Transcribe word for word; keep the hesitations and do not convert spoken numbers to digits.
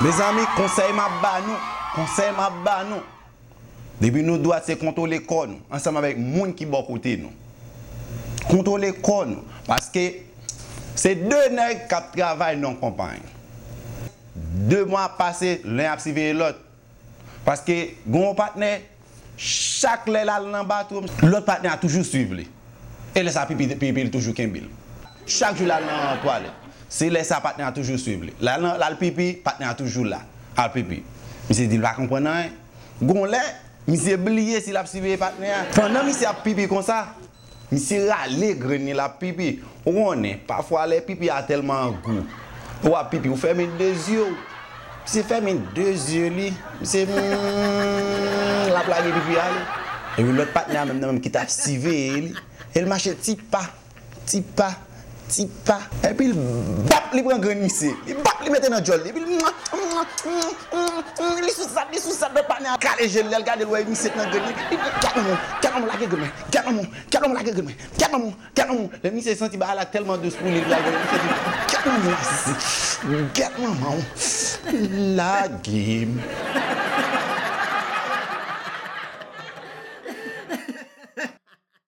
Mezanmi, konsèy m ap ba nou, konsèy m ap ba nou. Depi nou dwat, se kontwole kò nou, ansanm avèk moun ki bò kote nou. Kontwole kò nou, paske se de nèg k ap travay nan yon konpayi. De mwa ap pase, len ap siveye lòt. Paske gen yon patnè, chak lè l al nan bathroom, lòt patnè a toujou swiv li. E lè sa pipi, pipi l toujou kenbe l. Chak jou l al nan twalèt, se lè sa patnè a toujou swiv li. L al nan, l al pipi, patnè a toujou la, al pipi. Misye di l pa konprann anyen. Gon lè, misye bliye si l ap siveye patnè a. Pandan misye ap pipi konsa, misye rale grenn li, l ap pipi. Ou konnen, pafwa lè pipi a tèlman gou, ou ap pipi, ou fèmen de zye w. Misye fèmen de zye li, misye, hmm, l ap lage pipi ale. Epi lòt patnè a menm nan menm ki t ap siveye li, e l mache ti pa, ti pa, ti pa. Epi l bap, li pran grenn misye. Li bap, li mete nan djòl li. Epi l li sou zad, li sou zad, lòt patnè a kale je l, lè l gade l wè misye t nan grenn li. Li di, "Gad manman, gad manman lage grenn mwen, gad manman, gad manman lage grenn mwen, gad manman, gad manman." Lè misye santi bagay la tèlman dous pou li, li lage, misye di, "Gad manman, gad manman, lage m."